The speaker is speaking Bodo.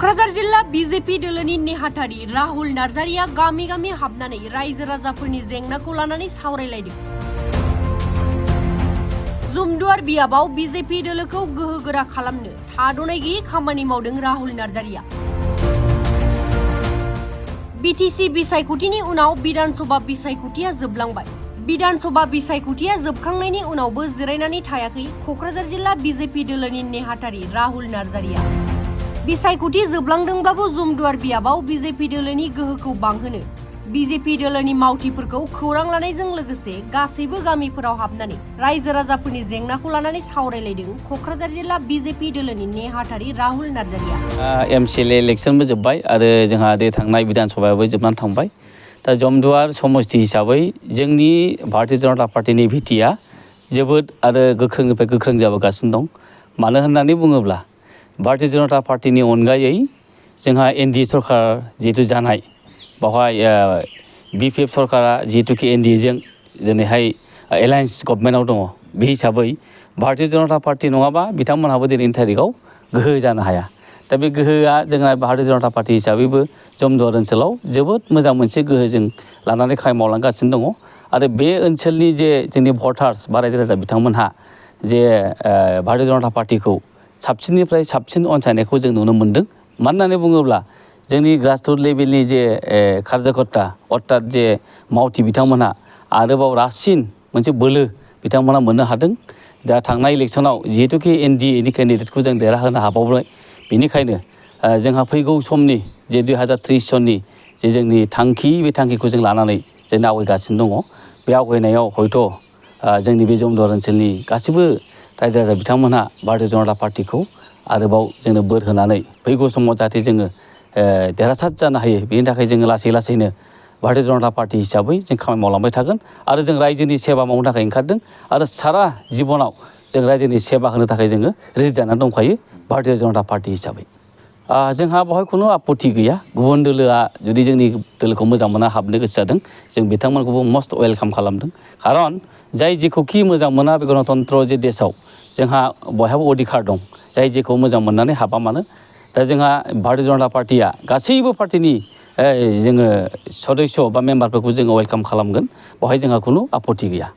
क'क्राझार जिल्ला बीजेपी दोलोनि नेहाथारि राहुल नार्जारिया गामि गामि हाबनानै रायजो राजाफोरनि जेंनाखौ लानानै सावरायलायदों। जुमदुवार बियाबाव बीजेपी दोलोखौ गोहोगोरा खालामनो थाद'नाय गैयै खामानि मावदों राहुल नार्जारिया। बिटिसि बिसायख'थिनि उनाव विधानसभा बिसायख'थिया जोबलांबाय। विधानसभा बिसायख'थिया जोबखांनायनि उनावबो जिरायनानै थायाखै क'क्राझार जिल्ला बीजेपी दोलोनि नेहाथारि राहुल नार्जारिया। बिसायख'थि जोबलांदोंब्लाबो जुमदुवार बियाबाव बीजेपी दोलोनि गोहोखौ बांहोनो बीजेपी दोलोनि मावथिफोरखौ खौरां लानायजों लोगोसे गासैबो गामिफोराव हाबनानै रायजो राजाफोरनि जेंनाखौ लानानै सावरायलायदों क'क्राझार जिल्ला बीजेपी दोलोनि नेहाथारि राहुल नार्जारिया। एमसिएलए इलेक्शनबो जोब्बाय आरो जोंहा दे थांनाय विधानसभायाबो जोबनानै थांबाय। दा जमदुवार समस्ति हिसाबै जोंनि भारतीय जनता पार्टीनि भिटिया जोबोद आरो गोख्रोंनिफ्राय गोख्रों जाबोगासिनो दं। मानो होननानै बुङोब्ला भारतीय जनता पार्टीनि अनगायै जोंहा एनडिए सरकार जिहेतु जानाय बावहाय बिपिएफ सरकारा जिहेतुकि एनडिएजों दिनैहाय एलायन्स गभर्नमेन्टआव दङ। बे हिसाबै भारतीय जनता पार्टी नङाबा बिथांमोनहाबो दिनैनि थारिखआव गोहो जानो हाया। दा बे गोहोआ जोंहा भारतीय जनता पार्टी हिसाबैबो जमदुवार ओनसोलाव जोबोद मोजां मोनसे गोहो जों लानानै खामानि मावलांगासिनो दङ। आरो बे ओनसोलनि जे जोंनि भटार्स बा रायजो राजा बिथांमोनहा जे भारतीय जनता पार्टीखौ साबसिननिफ्राय साबसिन अनसायनायखौ जों नुनो मोन्दों। मानो होननानै बुङोब्ला जोंनि ग्रासरुट लेभेलनि जे कार्यकर्ता अर्थात जे मावथि बिथांमोनहा आरोबाव रासिन मोनसे बोलो बिथांमोना मोननो हादों। दा थांनाय इलेक्सनाव जिहेतुकि एनडिएनि केन्डिडेटखौ जों देरहाहोनो हाबावबाय। बेनिखायनो जोंहा फैगौ समनि जे 2030 सननि जे जोंनि थांखि बे थांखिखौ जों लानानै जों आवगायगासिनो दङ। बे आवगायनायाव हयथ' जोंनि बे जमदुवार ओनसोलनि गासैबो रायजो राजा बिथांमोनहा भारतीय जनता पार्टीखौ आरोबाव जोंनो बोर होनानै फैगौ समाव जाहाथे जोङो देरहासार जानो हायो। बेनि थाखाय जोङो लासै लासैनो भारतीय जनता पार्टी हिसाबै जों खामानि मावलांबाय थागोन आरो जों रायजोनि सेवा मावनो थाखाय ओंखारदों आरो सारा जिबनाव जों रायजोनि सेवा होनो थाखाय जोङो रेडि जानानै दंखायो भारतीय जनता पार्टी हिसाबै। जोंहा बेवहाय खुनु आपत्ति गैया। गुबुन दोलोआ जुदि जोंनि दोलोखौ मोजां मोना हाबनो गोसो जादों जों बिथांमोनखौबो मस्ट वेलकाम खालामदों। खारन जाय जेखौखि मोजां मोना बे गणतन्त्र जे देशआव जोंहा बयहाबो अधिकार दं। जाय जेखौ मोजां मोननानै हाबा मानो। दा जोंहा भारतीय जनता पार्टीया गासैबो पार्टीनि जोङो सदस्य बा मेम्बारफोरखौ जोङो वेलकाम खालामगोन। बेवहाय जोंहा खुनु आपत्ति गैया।